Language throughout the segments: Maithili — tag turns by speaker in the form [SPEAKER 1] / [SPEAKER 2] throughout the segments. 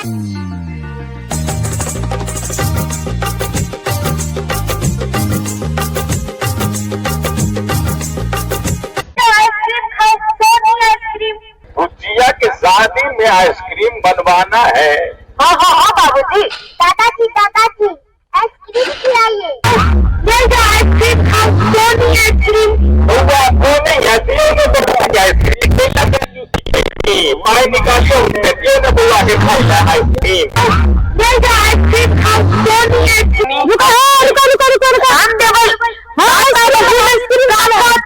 [SPEAKER 1] आइसक्रीम खाओ, सोनी आइसक्रीम।
[SPEAKER 2] भुजिया के शादी में आइसक्रीम बनवाना है।
[SPEAKER 1] हाँ हाँ हाँ बाबूजी। दादाजी दादाजी, आइसक्रीम खिलाइए। नहीं, आइसक्रीम खाओ, सोनी आइसक्रीम।
[SPEAKER 2] बउआ सोनी है, दियो ने बउआ के आइसक्रीम। माय निकालियो, दियो ने बउआ के खाई ला आइसक्रीम।
[SPEAKER 1] नहीं, आइसक्रीम खाओ, सोनी आइसक्रीम। रुको रुको रुको रुको रुको, हम देबै। हाँ, आइसक्रीम खाओ।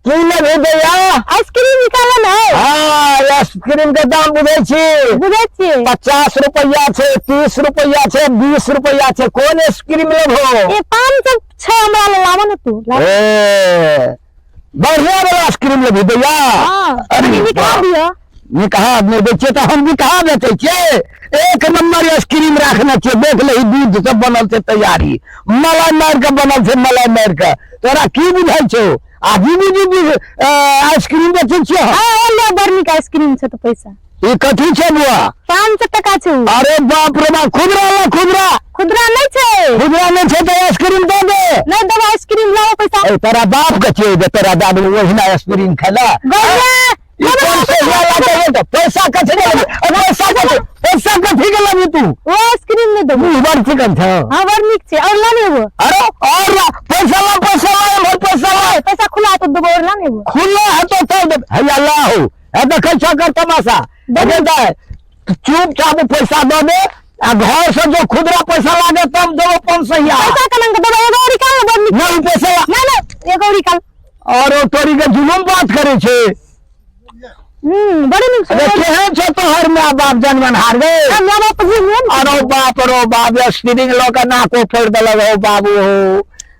[SPEAKER 3] की लेबही दैया?
[SPEAKER 1] आइसक्रीम निकालो ना।
[SPEAKER 3] हाँ, आइसक्रीम के दाम बुझै छी?
[SPEAKER 1] बुझै छियै।
[SPEAKER 3] 50 रुपैआ छै, 30 रुपैआ छै, 20 रुपैआ छै। कोन आइसक्रीम लेबहो?
[SPEAKER 1] ए, 500 छै, हमरा ले लाबो ने तू।
[SPEAKER 3] ए, बढ़िया वाला आइसक्रीम लेबही दैया?
[SPEAKER 1] हाँ।
[SPEAKER 3] अरे
[SPEAKER 1] निकाल
[SPEAKER 3] बाप।
[SPEAKER 1] दियो।
[SPEAKER 3] निकहा नहि दै छियै तऽ हम निकहा बेचै छियै? एक नंबर आइसक्रीम राखने छियै, देख लही, दूध सब बनल छै तैयारी, मलाई मारि कऽ बनल छै, मलाई मारि कऽ। तोरा की बुझाइ छौ? आजी बुझी आइसक्रीम बेचै छियै हम।
[SPEAKER 1] हाँ, ले, बड़ नीक आइसक्रीम छै। तऽ पैसा?
[SPEAKER 3] ई कथी छै बुआ?
[SPEAKER 1] 500 टका छै उ।
[SPEAKER 3] अरे बाप रे बाप, खुदरा ला, खुदरा।
[SPEAKER 1] खुदरा नहि छै।
[SPEAKER 3] खुदरा नहि छै तऽ आइसक्रीम दऽ दे।
[SPEAKER 1] नहि देबो आइसक्रीम, लाओ पैसा।
[SPEAKER 3] ए, तोरा बाप के छियै जे तोरा दादू ओहिना आइसक्रीम खेला?
[SPEAKER 1] गौरिया।
[SPEAKER 3] ई कोन पैसा लागे है तऽ पैसा कथी के लेबही? अरे पैसा कथी, पैसा कथी के लेबही तू?
[SPEAKER 1] ओ आइसक्रीम नहि देबो।
[SPEAKER 3] मुँह बड़ चिकन छौ।
[SPEAKER 1] हाँ, बड़ नीक छै, और ला ने एगो।
[SPEAKER 3] अरे और ला, पैसा ला, पैसा ला, एम्हर पैसा ला।
[SPEAKER 1] पैसा खुला तो देबो, और ला ने एगो।
[SPEAKER 3] खुला है तो तब देब। हैया ला हो, है देखै छौ एकर तमाशा? देखै छै, चुपचाप पैसा दऽ दे आ घर से जो खुदरा पैसा लागे तब देबो 500।
[SPEAKER 1] पैसा केना के देबो? एगो और निकाल, बड़ नीक।
[SPEAKER 3] नहीं, पैसा ला।
[SPEAKER 1] नहि नहि, एगो और निकाल।
[SPEAKER 3] और ओ तोरी के जुलुम बात करे छै।
[SPEAKER 1] बड़ नीक छै।
[SPEAKER 3] अरे केहन छौ तोहर my बाप जनमनहार गे?
[SPEAKER 1] आ, my बाप जी हुए ने।
[SPEAKER 3] अरे बाप रो बाप, स्क्रीन लऽ के नाको फोड़ि देलक हो बाबू हो।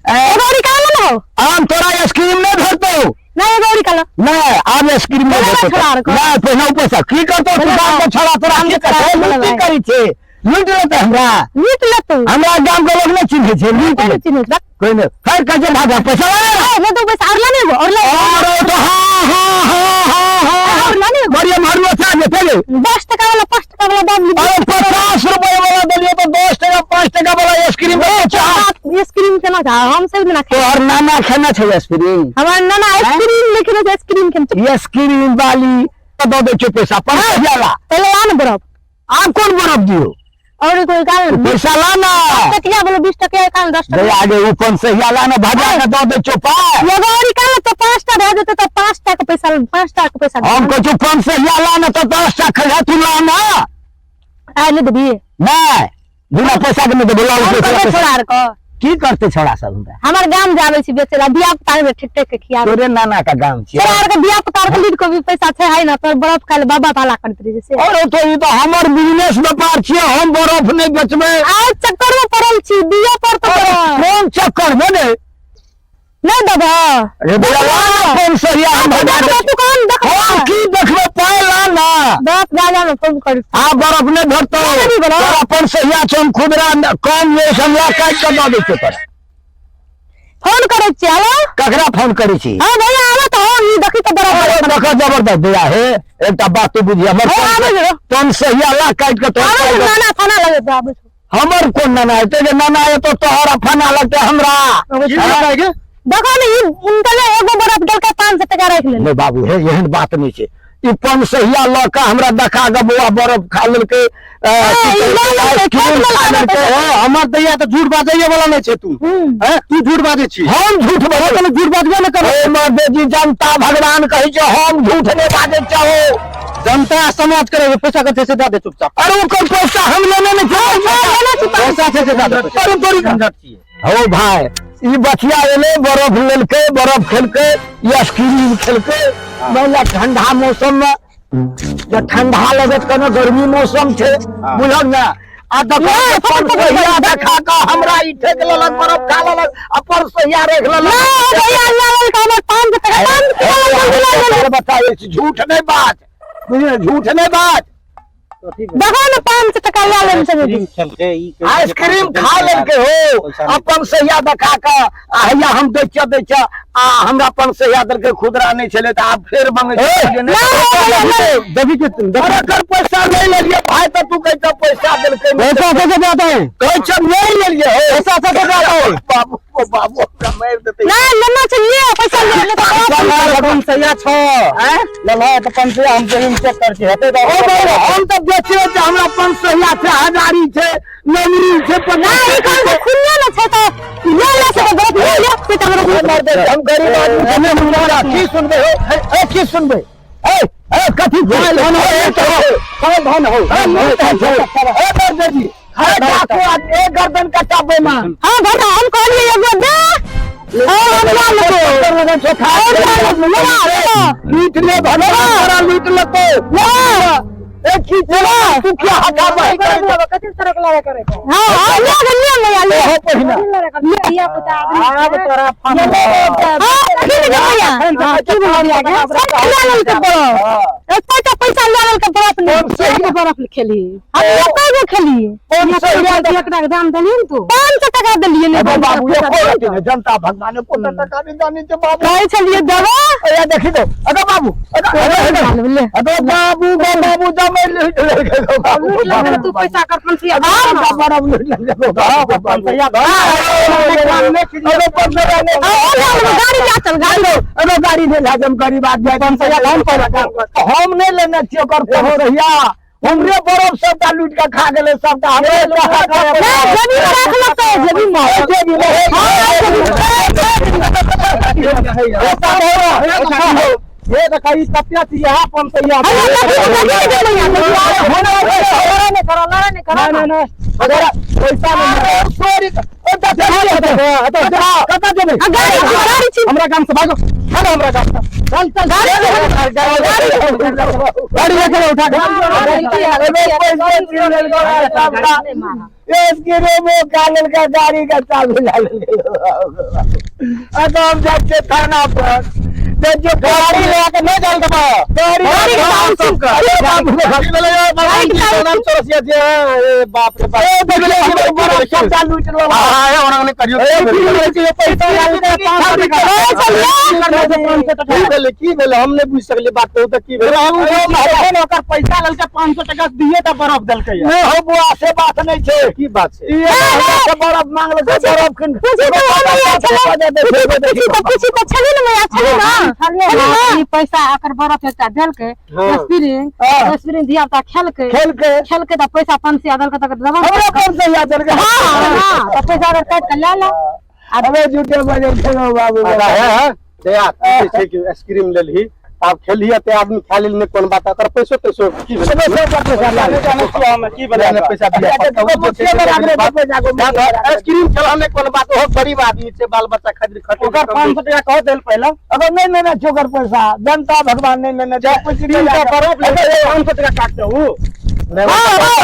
[SPEAKER 3] ए,
[SPEAKER 1] एगो और निकाल ने हो।
[SPEAKER 3] आम तोरा आइसक्रीम नहि भेटतौ।
[SPEAKER 1] नहि, एगो और निकाल।
[SPEAKER 3] नहि, आब आइसक्रीम नहि
[SPEAKER 1] पहिले
[SPEAKER 3] भेटतौ।
[SPEAKER 1] छोड़ा रखो।
[SPEAKER 3] नहि, पहिने पैसा की करतौ तू?
[SPEAKER 1] पहिले
[SPEAKER 3] गाम के छोड़ा तोरा
[SPEAKER 1] गाम
[SPEAKER 3] की
[SPEAKER 1] के
[SPEAKER 3] करतौ?
[SPEAKER 1] छोड़ा
[SPEAKER 3] लूट की
[SPEAKER 1] भाई।
[SPEAKER 3] करै छै? लूट लेतै हमरा।
[SPEAKER 1] लूट लेतौ।
[SPEAKER 3] हमरा गाम के लोक नहि चिन्है छै, लूट
[SPEAKER 1] कोई
[SPEAKER 3] ले।
[SPEAKER 1] नहि चिन्है छै।
[SPEAKER 3] कोई नहि, फेर कहै छै भागा, पैसा ला ने।
[SPEAKER 1] ए, नहि दो पैसा, और ला ने एगो, और ला।
[SPEAKER 3] अरे तो हाँ हाँ हाँ हाँ हाँ।
[SPEAKER 1] और ला ने एगो।
[SPEAKER 3] बढ़िया मारुआ था जे पहले।
[SPEAKER 1] 10 टका वाला, 5 टका वाला दाम लीजिए।
[SPEAKER 3] अरे 50 रुपए वाला देलियो तो 10 टका 5 टका वाला आइसक्रीम चाह।
[SPEAKER 1] आइसक्रीम केना खा हम सब दिना खाइ?
[SPEAKER 3] तोहर नाना खेने छै आइसक्रीम?
[SPEAKER 1] हमर नाना आइसक्रीम नहि खेने छै, आइसक्रीम खेने छै।
[SPEAKER 3] आइसक्रीम वाली दऽ दै छियौ पैसा, 500 ला।
[SPEAKER 1] पहिले ला ने बरफ।
[SPEAKER 3] आब कोन बरफ दियौ?
[SPEAKER 1] और कोई निकाल।
[SPEAKER 3] पैसा ला ना।
[SPEAKER 1] टकिया बोलो, 20 टकिया निकाल, 10
[SPEAKER 3] दे
[SPEAKER 1] टका।
[SPEAKER 3] आगे ऊ 500 ला ना, भजा के दऽ दै छियौ पाइ।
[SPEAKER 1] एगो और निकाल तो 5टा भए जेतै, तऽ 5टा के पैसा, 5टा के पैसा।
[SPEAKER 3] हम कहै छियौ 500 ला ना तऽ 10टा खैहा तू, ला ना।
[SPEAKER 1] आइ नहि देबी?
[SPEAKER 3] नहि, बिना पैसा के नहि देबो, ला
[SPEAKER 1] हम
[SPEAKER 3] पैसा।
[SPEAKER 1] करबै
[SPEAKER 3] पैसा।
[SPEAKER 1] छोड़ा के।
[SPEAKER 3] की करतै छोड़ा सब हमरा?
[SPEAKER 1] हमर गाम जाबै छी बेचै ला, धिया पुता के ठेक ठेक के खियाबै।
[SPEAKER 3] तोरे नाना के गाम छियै?
[SPEAKER 1] तोरा आर के धिया पुता आर के लीड को भी पैसा छै है ना, तोर बर्फ खाइ ले बाबा ताला करैत रहे छै से।
[SPEAKER 3] अरे तो ई तऽ हमर बिजनेस व्यापार छियै, हम बरफ नहि बेचबै?
[SPEAKER 1] आइ चक्कर में पड़ल छी, दिअ पड़तौ तोरा।
[SPEAKER 3] कोन चक्कर में ने?
[SPEAKER 1] नहि देबह?
[SPEAKER 3] अरे बौआ, ला ना 500, हम भजा दै।
[SPEAKER 1] तू कौन देखबह?
[SPEAKER 3] हम की देखबै? पाइ ला ना।
[SPEAKER 1] दस बाजा में फोन कर।
[SPEAKER 3] आ बरफ नहि भेटतौ।
[SPEAKER 1] नहि देबही बरफ?
[SPEAKER 3] तोरा 500 छौ, हम खुदरा कम ले हमरा काटि कऽ दऽ दै छियौ तोरा।
[SPEAKER 1] फोन करै छियै, हेलो।
[SPEAKER 3] ककरा फोन करै छी?
[SPEAKER 1] हाँ भैया, आबऽ तऽ हम ई देखी तऽ बरफ।
[SPEAKER 3] अरे देखऽ, जबरदस्त भैया। हे, एकटा बात तू बुझी, हमर
[SPEAKER 1] हे, आबै छौ।
[SPEAKER 3] 500 ला काटि कऽ तोरा।
[SPEAKER 1] आबै छौ, नाना थाना लगे छै, आबै छौ।
[SPEAKER 3] हमर कोन नाना हेतै जे नाना एतो तोहर फना लगतै हमरा?
[SPEAKER 1] अबै छौ। देखो ने, ई उनकले एगो बरफ डलका 500 टका राखि लेले।
[SPEAKER 3] नहि बाबू, हे, एहन बात नहि छै। ई 500 लऽ कऽ हमरा देखा कऽ बौआ बरफ खा लेलकै,
[SPEAKER 1] हे, ई लऽ लेलकै,
[SPEAKER 3] आइसक्रीम
[SPEAKER 1] ठोक
[SPEAKER 3] खा
[SPEAKER 1] लेलकै।
[SPEAKER 3] लेलकै।
[SPEAKER 4] ए, हमर दैया तऽ झूठ बाजैये वाला नहि छै तू। हैं, तू झूठ बाजै छी?
[SPEAKER 3] हम झूठ बाजै?
[SPEAKER 4] तू झूठ बाजबे ने कर।
[SPEAKER 3] हे मर्दे जी, जनता भगवान कहै छै, हम झूठ नहि बाजै चाहो।
[SPEAKER 4] जनता आ समाज करे पैसा कते से दऽ दे चुपचाप।
[SPEAKER 3] अरे ओकर पैसा हम लेने नहि छियै।
[SPEAKER 4] पैसा छै से दऽ दे।
[SPEAKER 3] अरे तोरी
[SPEAKER 4] झंझट छियै।
[SPEAKER 3] हो भाई, ई बचिया एलै, बरफ लेलकै, बरफ खेलकै, ई आइसक्रीम खेलकै। महिला ठंडा मौसम में जे ठंडा लगत, कोनो गर्मी मौसम छै, बुझल ने? आ देखो,
[SPEAKER 1] नहि,
[SPEAKER 3] अपन
[SPEAKER 1] पकड़, पकड़,
[SPEAKER 3] सहिया
[SPEAKER 1] पकड़।
[SPEAKER 3] देखा कऽ हमरा ई ठेक लेलक, बरफ खा लेलक, अपन सहिया राखि लेलक।
[SPEAKER 1] नहि भैया, लऽ लेलकै हमर 500 टका, 500 टका लऽ लेलकै, लऽ लेलकै।
[SPEAKER 3] बताबै छी, झूठ नहि बात, बुझलियै? झूठ नहि बात।
[SPEAKER 1] देखो ने, 500 टका लऽ लेने छै दीदी।
[SPEAKER 3] आइसक्रीम खा लेलकै हो, अपन सहिया देखा कऽ आ हैया हम दै छियै, दै छियै, आ हमरा अपन सहिया देलकै, खुदरा नहि छलै तऽ आब फेर मंगै छै।
[SPEAKER 1] नहि,
[SPEAKER 4] देवी के
[SPEAKER 3] अरे एकर पैसा नहि ले। लेलिए भाई तऽ तू कहै छ पैसा देलकै नहि।
[SPEAKER 4] पैसा कैसे जाता है
[SPEAKER 3] कहै छ नहि लेलिए हो
[SPEAKER 4] पैसा कैसे जाता है
[SPEAKER 3] बाबू ओ बाबू हमरा मारि देतै
[SPEAKER 1] ना लेना चाहिए पैसा ले ले तो
[SPEAKER 4] पंचैया छ
[SPEAKER 3] हैं?
[SPEAKER 4] ललहा तऽ पंचैया हम जमीन चेक करके हेतै तऽ
[SPEAKER 3] ओ बाबू हम तऽ बेचियो छै हमरा 500 छै हजारी छै नमरी छै
[SPEAKER 1] ना ई काम से खुलले न छै तो ले ले से बर्फ ले ले से तो हमरा
[SPEAKER 3] मार दे हम गरीब आदमी हमें हमरा की सुनबे हो ए की सुनबे ए ए कथी
[SPEAKER 4] धन हो
[SPEAKER 3] हो
[SPEAKER 4] धन हो
[SPEAKER 3] ए दर्द जी अरे डाकू आदमी ए गर्दन कटा बेमान
[SPEAKER 1] हां भरा हम कहलिए एगो दे हां हम ला लेबो
[SPEAKER 3] लूट ले भला तोरा लूट लेतो ए की तू क्या हटा बही
[SPEAKER 1] हां हां ले ले ले ले
[SPEAKER 3] हो पहिना
[SPEAKER 4] आब तोरा
[SPEAKER 1] हां की ले भैया की बोल दिया सब ले लेल के बर्फ एक पैसा ले लेल के बर्फ ले बर्फ खेली हम एक गो खेली
[SPEAKER 3] कौन
[SPEAKER 1] दाम देलिए ने तू 500 टका देलिए ने
[SPEAKER 3] अरे बाबू ये कोई अथी नहीं, जनता भगवान को टका नहीं जानी छे बाबू
[SPEAKER 1] कहै छलिए देबो
[SPEAKER 3] अरे देखी दो अरे बाबू अरे अरे
[SPEAKER 1] ले
[SPEAKER 3] अरे बाबू गो बाबू जमे लूट ले गो बाबू
[SPEAKER 1] तू पैसा कर पंसिया
[SPEAKER 3] बाबू बड़ा लूट ले गो बाबू
[SPEAKER 4] पंचैया
[SPEAKER 3] अरे पंद्रह ने
[SPEAKER 1] गाड़ी ला चल गाड़ी
[SPEAKER 3] अरे गाड़ी ले ला जम गरीब आदमी
[SPEAKER 4] पंचैया धन पर
[SPEAKER 3] हम नहीं लेने छियै ओकर हो रहिया हमरे बरफ सबटा लूट के खा गेलै सबटा हमरे
[SPEAKER 1] ना जेबी में राख लेतै जेबी में
[SPEAKER 3] जेबी में
[SPEAKER 1] हाँ,
[SPEAKER 4] ये देखा ई कत्या छी यहाँ पंचैया
[SPEAKER 1] अरे लगी लगी दे भैया
[SPEAKER 4] नहीं नहीं अगर पैसा नहीं
[SPEAKER 1] गाड़ी गाड़ी छी
[SPEAKER 4] हमरा काम से भागो चलो हमरा काम से
[SPEAKER 1] चल चल गाड़ी
[SPEAKER 4] गाड़ी लेके उठा
[SPEAKER 3] गाड़ी का चाबी ला हम जाइ छियै थाना पर जो
[SPEAKER 4] गाड़ी ले के नहीं चल देबो
[SPEAKER 3] गाड़ी
[SPEAKER 1] गाड़ी के दाम छी।
[SPEAKER 3] अरे बाबू
[SPEAKER 4] बाप रे बाप
[SPEAKER 3] ए देखले बड़ा सबटा लूट लेलक।
[SPEAKER 4] हां ओना करियो
[SPEAKER 1] ए
[SPEAKER 4] की भेलै की भेलै हम नहि बुझि सकलियै बात कहू तऽ की भेलै ओकर पैसा लेलकै 500 टका दिए तऽ बरफ देलकै
[SPEAKER 3] नहि हो बुआ से बात नहि छै
[SPEAKER 4] की बात छै
[SPEAKER 3] ई हमरा से बरफ मांगलकै बरफ किन
[SPEAKER 1] पूछी तो हम छलै पूछी तो पूछी तो छली ने मैया छली ना छली ना
[SPEAKER 5] ई पैसा एकर बरफ एकटा देलकै स्प्रिंग
[SPEAKER 3] हाँ।
[SPEAKER 5] स्प्रिंग धिया पुता खेलकै
[SPEAKER 3] खेलकै
[SPEAKER 5] खेलकै तऽ पैसा पंसिया देलकै तकर देबो
[SPEAKER 3] हमरा कौन से याद देलकै
[SPEAKER 5] हाँ हाँ तऽ पैसा अगर काटि कऽ लए ले
[SPEAKER 3] अबे झूठे बजे खेलो बाबू
[SPEAKER 4] है दया छै कि आइसक्रीम लेलही आब खेलही ते आदमी खा लेल नहि कोन बात एकर पैसो तैसो की भेलै की भेलै पैसा दिया आइसक्रीम खेला नहि कोन बात ओहो गरीब आदमी छै बाल बच्चा खातिर खटे ओकर 500 टका कहो देल पहिला
[SPEAKER 3] अगर नहीं लेना छो ओकर पैसा जनता भगवान नहीं लेना छो
[SPEAKER 4] तीन सौ बरफ लेबै 500 टका काट दे ऊ
[SPEAKER 1] हां हां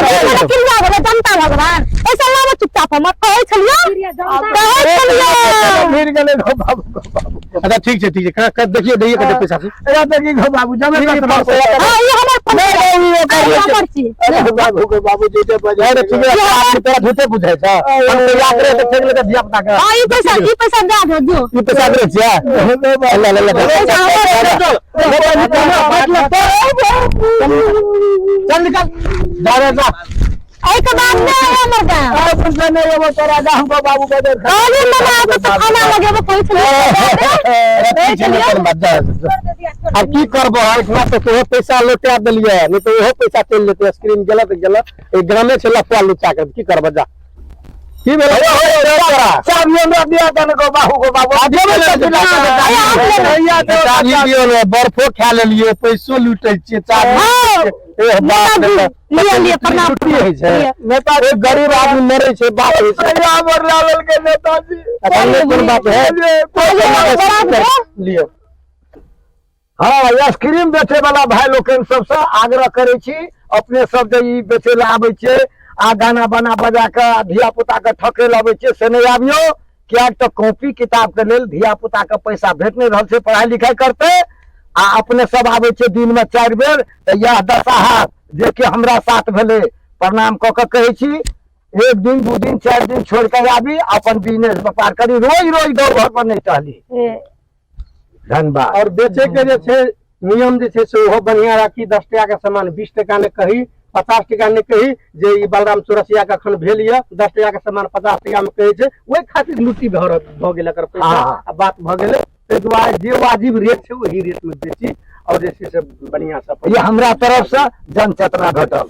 [SPEAKER 1] किरिया भेलै जनता भगवान पैसा लाबो चुपचाप हम कहै छलियो कहै छलियो
[SPEAKER 3] फिर गेलै गो बाबू गो बाबू
[SPEAKER 4] अच्छा ठीक छै ठीक छै देखियो दैये कते पैसा छै
[SPEAKER 3] अरे देखी गो बाबू जमे कत
[SPEAKER 1] हां ई हमर
[SPEAKER 3] नहीं, नहीं, ई ओकर
[SPEAKER 1] ई हमर छी
[SPEAKER 3] अरे बाबू गो बाबू झूठे बजे
[SPEAKER 4] अरे ठीक है तोरा झूठे बुझाइ छ हम तो याद रहे तऽ फेंक लेतै धिया पुता के
[SPEAKER 1] हां ई पैसा दे दो जो
[SPEAKER 4] ई पैसा दे छियै ले ले ले
[SPEAKER 1] पैसा
[SPEAKER 4] चल निकल जा रे जा
[SPEAKER 1] एहि के बाद नहि आबै हमर गाँव
[SPEAKER 3] आ पैसा नहीं एबो तोरा गाँव गो बाबू बदल
[SPEAKER 1] कहली मना आबै तऽ खाना लगेबो कहै छलियै
[SPEAKER 4] अब की करबो एहिठिना तऽ तोहो पैसा लौटा देलियै नहि तऽ ओहो पैसा चलि जेतै आइसक्रीम गेलक तऽ गेलक ई ग्रामे छै लफुआ लुच्चा के की करबो जा की भेलै
[SPEAKER 3] चाबी हमरा दिया दन गो बाबू गो बाबू
[SPEAKER 4] चाबी दियौ ने बर्फो खा लेलियै पैसो लूटै छियै चाबी
[SPEAKER 1] हाँ।
[SPEAKER 4] ए बाप रे बाप।
[SPEAKER 1] लिअ लिअ प्रणाम
[SPEAKER 4] छुट्टी होइ छै
[SPEAKER 1] लिअ।
[SPEAKER 4] नेता एक गरीब आदमी मरै छै बाप होइ छै
[SPEAKER 3] मरला लेलकै नेताजी
[SPEAKER 4] अच्छा नहि कोन बात है लियौ
[SPEAKER 3] हाँ आइसक्रीम बेचे वाला भाई लोकनि सबसँ आग्रह करै छी अपने सब जे ई बेचे लए आबै छियै आ गाना बाना बजा कऽ आ धिया पुता के ठकै लए आबै छियै से नहि आबियौ किएक तऽ कॉपी किताब के लेल धिया पुता के पैसा भेट नहि रहल छै पढ़ाइ लिखाइ करतै आ अपने सब आबै छियै दिनमे 4 बेर तऽ इएह दशा हैत जेकि हमरा साथ भेलै। प्रणाम कऽ कऽ कहै छी 1 दिन 2 दिन 4 दिन छोड़ि कऽ आबी अपन बिजनेस व्यापार करी, रोज रोज गाँव घर पर नहि टहली। धन्यवाद।
[SPEAKER 4] और बेचे के जे छै नियम जे छै से ओहो बढ़िया राखी, 10 टका के सामान 20 टका ने कही 50 टका नहि कही जे ई बलराम चौरसिया के अखन भेल यऽ 10 टका के सामान 50 टका में कहै छै, ओहि खातिर लुटी भऽ गेल एकर पैसा आ बात भऽ गेलै। ताहि दुआरे जे वाजिब रेट छै ओही रेट में बेची और जे छै से बढ़िया से
[SPEAKER 3] ये हमरा तरफ से जन चेतना भेटल।